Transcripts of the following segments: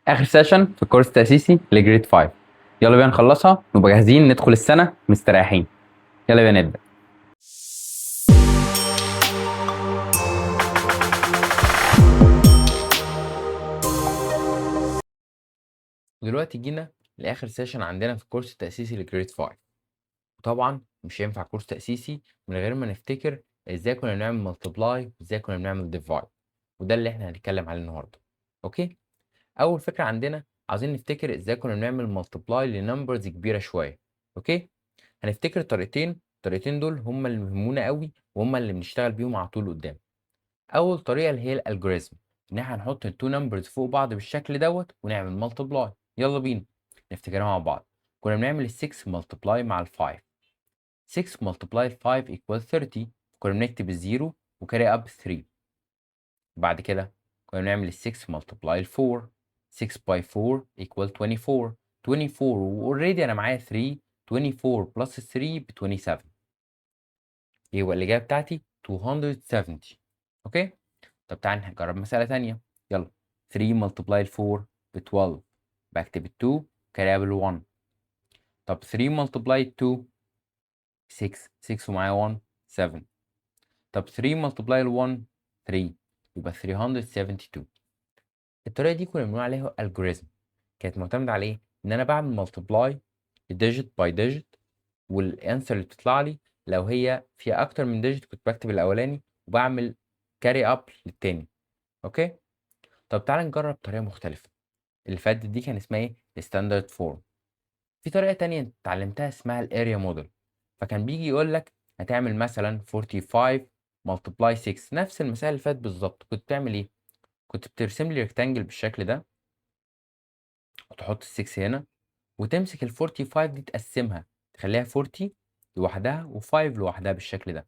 اخر session في كورس تاسيسي ل grade 5. يلا بينا نخلصها نبقى جاهزين ندخل السنة مستريحين. يلا بينا نبدا. دلوقتي جينا لاخر session عندنا في الكورس التاسيسي ل grade 5. وطبعا مش هينفع كورس تاسيسي من غير ما نفتكر ازاي كنا بنعمل multiply وازاي كنا بنعمل divide، وده اللي احنا هنتكلم عليه النهارده. okay، اول فكرة عندنا عاوزين نفتكر ازاي كنا بنعمل multiply ل numbers كبيرة شوية. okay، هنفتكر طريقتين، الطريقتين دول هم اللي مهمونا قوي وهم اللي بنشتغل بيهم على طول قدام. اول طريقه اللي هي ال algorithm، ان احنا هنحط ال two numbers فوق بعض بالشكل دوت ونعمل multiply. يلا بينا نفتكرها مع بعض. كنا بنعمل ال 6 multiply مع ال 5، 6 multiply 5 equal 30. كنا بنكتب ال zero و carry up 3. بعد كده كنا بنعمل ال 6 multiply 4، 6 by 4 equal 24، 24 و already انا معايا 3، 24 plus 3 ب 27، يبقى الإجابة بتاعتي 270. okay، طب تعالى نجرب مسألة تانية. يلا 3 multiply 4 ب 12، بكتب ال 2 carry up ال 1. طب 3 multiply 2 6، 6 ومعايا 1 7. طب 3 multiply 1 3، يبقى 372. الطريقة دي كنا بنقول عليها algorithm، كانت معتمدة على ايه؟ ان انا بعمل multiply digit by digit، وال answer اللي بتطلع لي لو هي فيها اكتر من digit كنت بكتب الاولاني وبعمل carry up للتاني. okay، طب تعالى نجرب طريقة مختلفة. اللي فاتت دي كان اسمها ايه؟ ال standard form. في طريقة تانية اتعلمتها اسمها ال area model. فكان بيجي يقول لك هتعمل مثلا 45 multiply 6، نفس المثال اللي فات بالظبط. كنت بتعمل ايه؟ كنت بترسم لي rectangle بالشكل ده وتحط ال 6 هنا، وتمسك ال 45 دي تقسمها تخليها 40 لوحدها و5 لوحدها بالشكل ده.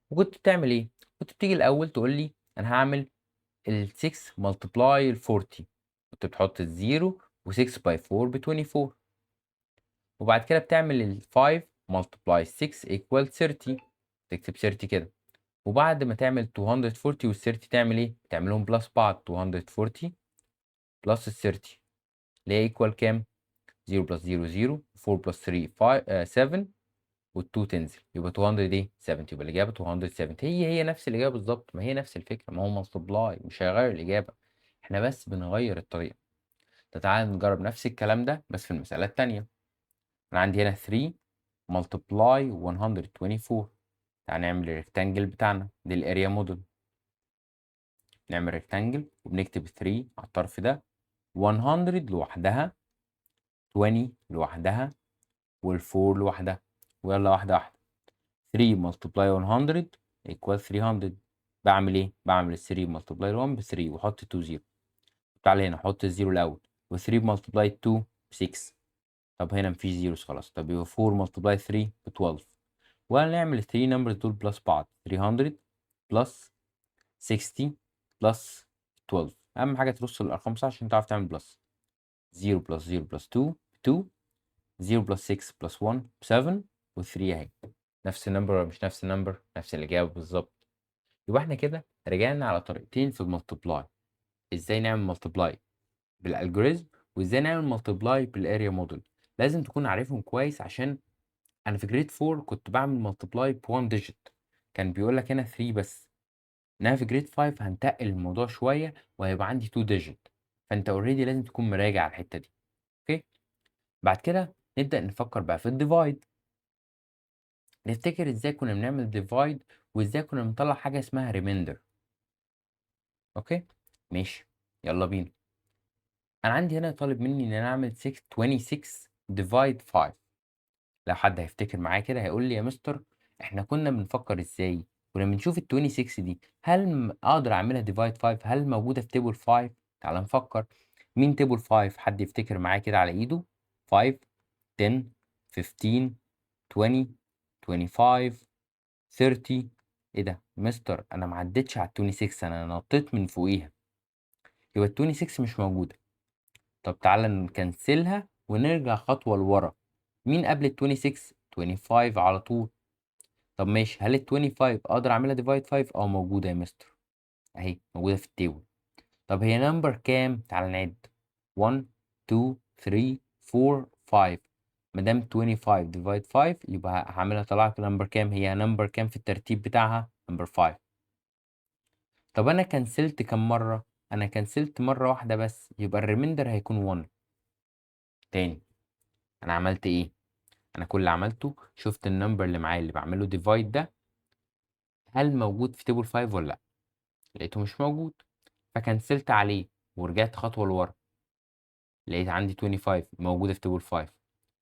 وكنت بتعمل ايه؟ كنت بتيجي الاول تقول لي انا هعمل ال 6 multiply ال 40، كنت بتحط ال zero و6 by 4 ب 24. وبعد كده بتعمل ال 5 multiply 6 equal 30، تكتب 30 كده. وبعد ما تعمل 240 وال 30 تعمل ايه؟ تعملهم plus بعض، 240 plus ال 30 اللي هي equal كام؟ 0 plus 0 0، 4 plus 3 5 7، وال2 تنزل، يبقى 270. يبقى الإجابة 270. هي هي نفس الإجابة بالظبط، ما هي نفس الفكرة، ما هو multiply مش هيغير الإجابة، احنا بس بنغير الطريقة. طب تعالى نجرب نفس الكلام ده بس في المسألة التانية. أنا عندي هنا 3 multiply 124. تعالى نعمل ال rectangle بتاعنا، دي ال area model. نعمل rectangle وبنكتب 3 على الطرف ده، 100 لوحدها، 20 لوحدها، وال4 لوحدها. ويلا واحدة واحدة. 3 multiply 100 equal 300. بعمل ايه؟ بعمل 3 multiply 1 ب 3 واحط 2 0. تعالى هنا احط ال zero الاول، و 3 multiply 2 ب 6. طب هنا مفيش zeros خلاص، طب يبقى 4 multiply 3 ب 12. وهنعمل 3 numbers دول plus بعض، 300 plus 60 plus 12. اهم حاجة ترص الارقام صح عشان تعرف تعمل plus. 0 plus 0 plus 2 2، 0 plus 6 plus 1 7، و3 اهي. نفس ال number ولا مش نفس ال number؟ نفس الإجابة بالظبط. يبقى احنا كده رجعنا على طريقتين في ال multiply، ازاي نعمل multiply بال algorithm وازاي نعمل multiply بال area model. لازم تكون عارفهم كويس، عشان انا في grade 4 كنت بعمل multiply ب 1 digit، كان بيقول لك هنا 3 بس. انما في grade 5 هنتقل الموضوع شوية وهيبقى عندي 2 digit، فانت already لازم تكون مراجع على الحتة دي. okay، بعد كده نبدا نفكر بقى في ال divide. نفتكر ازاي كنا بنعمل divide وازاي كنا بنطلع حاجة اسمها remainder. okay ماشي، يلا بينا. انا عندي هنا طالب مني ان انا اعمل 626 divide 5. لو حد هيفتكر معايا كده هيقول لي يا مستر احنا كنا بنفكر ازاي؟ كنا بنشوف ال 26 دي هل اقدر اعملها divide 5؟ هل موجودة في table 5؟ تعال نفكر مين table 5. حد يفتكر معايا كده على ايده؟ 5 10 15 20 25 30. ايه ده مستر، انا ما عدتش على ال 26، انا نطيت من فوقيها، يبقى ال 26 مش موجودة. طب تعالى نكنسلها ونرجع خطوة لورا. مين قبل ال 26؟ 25 على طول. طب ماشي، هل ال 25 اقدر اعملها divide 5؟ اه موجودة يا مستر، اهي موجودة في ال table. طب هي number كام؟ تعال نعد 1 2 3 4 5. ما دام 25 divide 5 يبقى هعملها طلعت number كام؟ هي number كام في الترتيب بتاعها؟ number 5. طب انا كنسلت كام مره؟ انا كنسلت مره واحده بس، يبقى ال remainder هيكون 1. تاني انا عملت ايه؟ انا كل اللي عملته شفت ال number اللي معايا اللي بعمله divide ده هل موجود في table 5 ولا لا؟ لقيته مش موجود فكنسلت عليه ورجعت خطوه لورا، لقيت عندي 25 موجوده في table 5.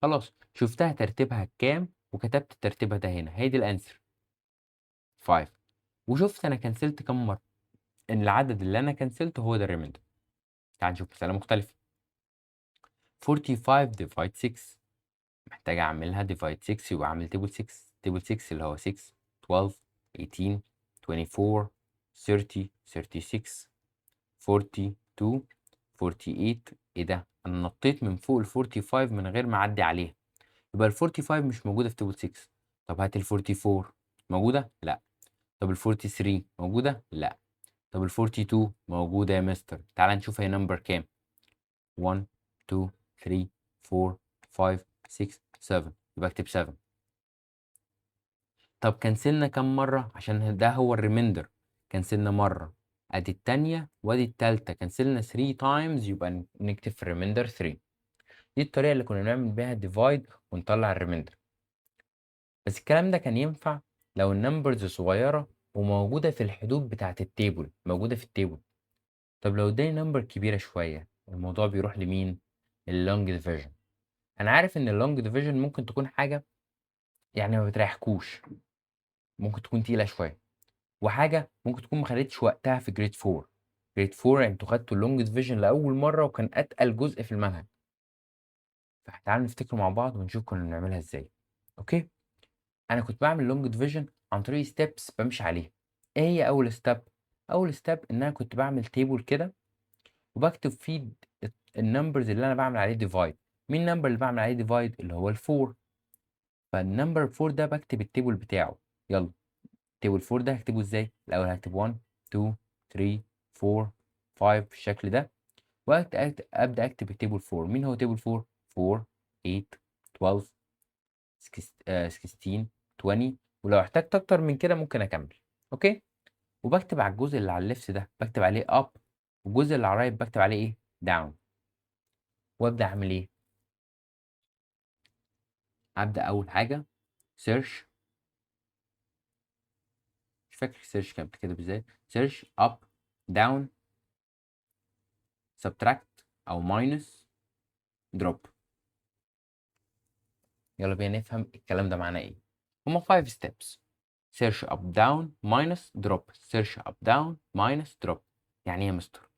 خلاص شفتها ترتيبها كام وكتبت ترتيبها ده هنا، هي دي ال answer 5. وشفت انا كنسلت كام مره، ان العدد اللي انا كنسلته هو ده ال remainder. تعال نشوف مساله مختلفه. 45 divide 6، محتاج اعملها divide 6، يبقى اعمل table 6. table 6 اللي هو 6 12 18 24 30 36 42 48. ايه ده؟ انا نطيت من فوق ال 45 من غير ما اعدي عليها، يبقى ال 45 مش موجوده في table 6. طب هات ال 44، موجوده؟ لا. طب ال 43 موجوده؟ لا. طب ال 42 موجوده يا مستر. تعال نشوف هي number كام. 1 2 3 4 5 6 7، يبقى اكتب 7. طب كنسلنا كام مره؟ عشان ده هو ال remainder. كنسلنا مره، ادي التانية وادي التالتة، كنسلنا 3 times، يبقى نكتب في ال remainder 3. دي الطريقة اللي كنا بنعمل بيها divide ونطلع ال remainder. بس الكلام ده كان ينفع لو ال numbers صغيرة وموجودة في الحدود بتاعة ال table، موجودة في ال table. طب لو اداني number كبيرة شوية الموضوع بيروح لمين؟ ال long division. أنا عارف إن ال long division ممكن تكون حاجة يعني ما بتريحكوش، ممكن تكون تقيلة شوية، وحاجة ممكن تكون ما خدتش وقتها في grade 4. grade 4 انتوا خدتوا ال long division لأول مرة وكان أتقل جزء في المنهج. فتعالوا نفتكره مع بعض ونشوف كنا بنعملها ازاي. okay، انا كنت بعمل long division عن طريق steps بمشي عليها. ايه هي اول step؟ اول step ان انا كنت بعمل table كده وبكتب فيه ال numbers اللي انا بعمل عليه divide. مين ال number اللي بعمل عليه divide؟ اللي هو ال four. فال number 4 ده بكتب ال table بتاعه. يلا table 4 ده هكتبه ازاي؟ الاول هكتب 1 2 3 4 5 بالشكل ده، وابدا اكتب ال table 4. مين هو table 4؟ 4 8 12 16 20، ولو احتجت اكتر من كده ممكن اكمل. okay، وبكتب على الجزء اللي على ال left ده بكتب عليه up، والجزء اللي على ال right بكتب عليه ايه؟ down. وابدا اعمل ايه؟ ابدا اول حاجه search، مش فاكر search كانت بتتكتب ازاي. search up down subtract او minus drop. يلا بينا نفهم الكلام ده معناه ايه. هما 5 steps: search up down minus drop، search up down minus drop. يعني ايه يا مستر؟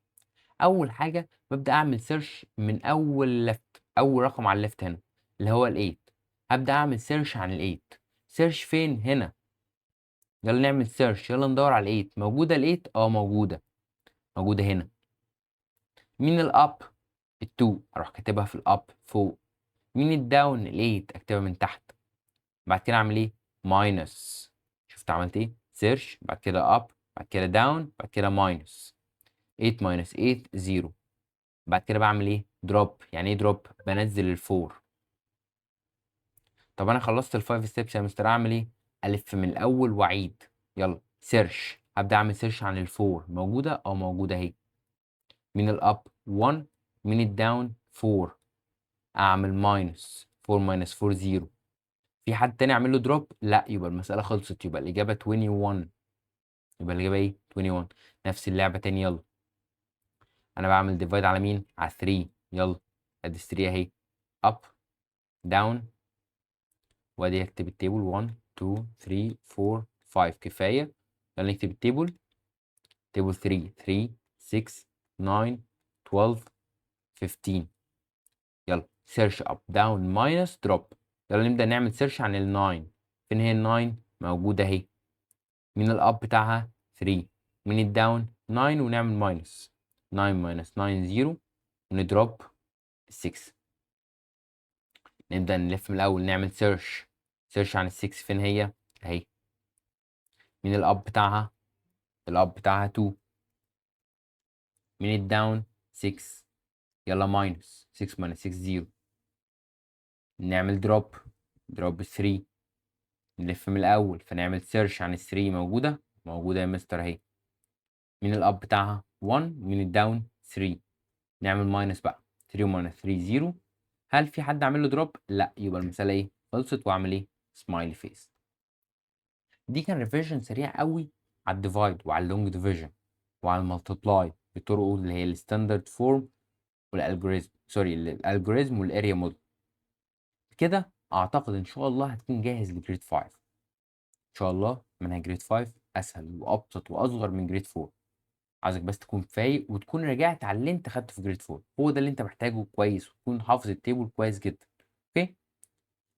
اول حاجه ببدا اعمل search من اول left، اول رقم على ال left هنا اللي هو ال8. هبدا اعمل search عن ال8. search فين؟ هنا. يلا نعمل search، يلا ندور على ال8. موجوده ال8؟ اه موجوده، موجوده هنا. مين ال up؟ ال2، اروح كاتبها في ال up فوق. مين ال down؟ ال8، اكتبها من تحت. بعد كده اعمل ايه؟ minus. شفت عملت ايه؟ search بعد كده up بعد كده down بعد كده minus. 8 minus 8 0. بعد كده بعمل ايه؟ drop. يعني ايه drop؟ بنزل ال four. طب انا خلصت ال five steps يا مستر، اعمل ايه؟ الف من الاول واعيد. يلا search، هبدا اعمل search عن ال four. موجوده؟ اه موجوده اهي. مين ال up؟ 1. مين ال down؟ 4. اعمل minus 4 minus 4 0. في حد تاني اعمل له drop؟ لا، يبقى المساله خلصت، يبقى الاجابه 21. يبقى الاجابه ايه؟ 21. نفس اللعبه تاني. يلا انا بعمل divide على مين؟ على 3. يلا ادي 3 اهي، up down، وادي اكتب ال table 1 2 3 4 5 كفايه. يلا نكتب ال table، table 3 3 6 9 12 15. يلا search up down minus drop. يلا نبدأ نعمل search عن ال 9. فين هي ال 9؟ موجودة اهي. مين ال up بتاعها؟ 3. مين ال down؟ 9، ونعمل minus 9 minus 9 0، ون drop 6. نبدأ نلف من الأول، نعمل search، search عن ال 6. فين هي؟ اهي. مين ال up بتاعها؟ ال up بتاعها 2. من ال down 6، يلا minus 6 minus 6 0، نعمل drop، drop 3، نلف من الأول فنعمل search عن ال 3. موجودة؟ موجودة يا مستر أهي. مين ال up بتاعها؟ 1. مين ال down؟ 3. نعمل minus بقى، 3 minus 3 0. هل في حد عامل له drop؟ لا، يبقى المسألة ايه؟ خلصت، واعمل ايه؟ smiley face. دي كان revision سريع قوي على ال divide وعلى ال long division وعلى ال multiply بطرقه اللي هي ال standard form وال algorithm، sorry، ال algorithm وال area model. كده اعتقد ان شاء الله هتكون جاهز ل grade 5 ان شاء الله. منهج grade 5 اسهل وابسط واصغر من grade 4. عايزك بس تكون فايق وتكون راجعت على اللي انت خدته في grade 4، هو ده اللي انت محتاجه كويس، وتكون حافظ ال table كويس جدا، okay؟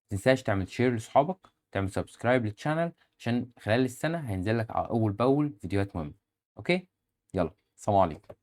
متنساش تعمل share لاصحابك، تعمل subscribe لل channel، عشان خلال السنه هينزل لك اول باول فيديوهات مهمه، okay؟ يلا، سلام عليكم.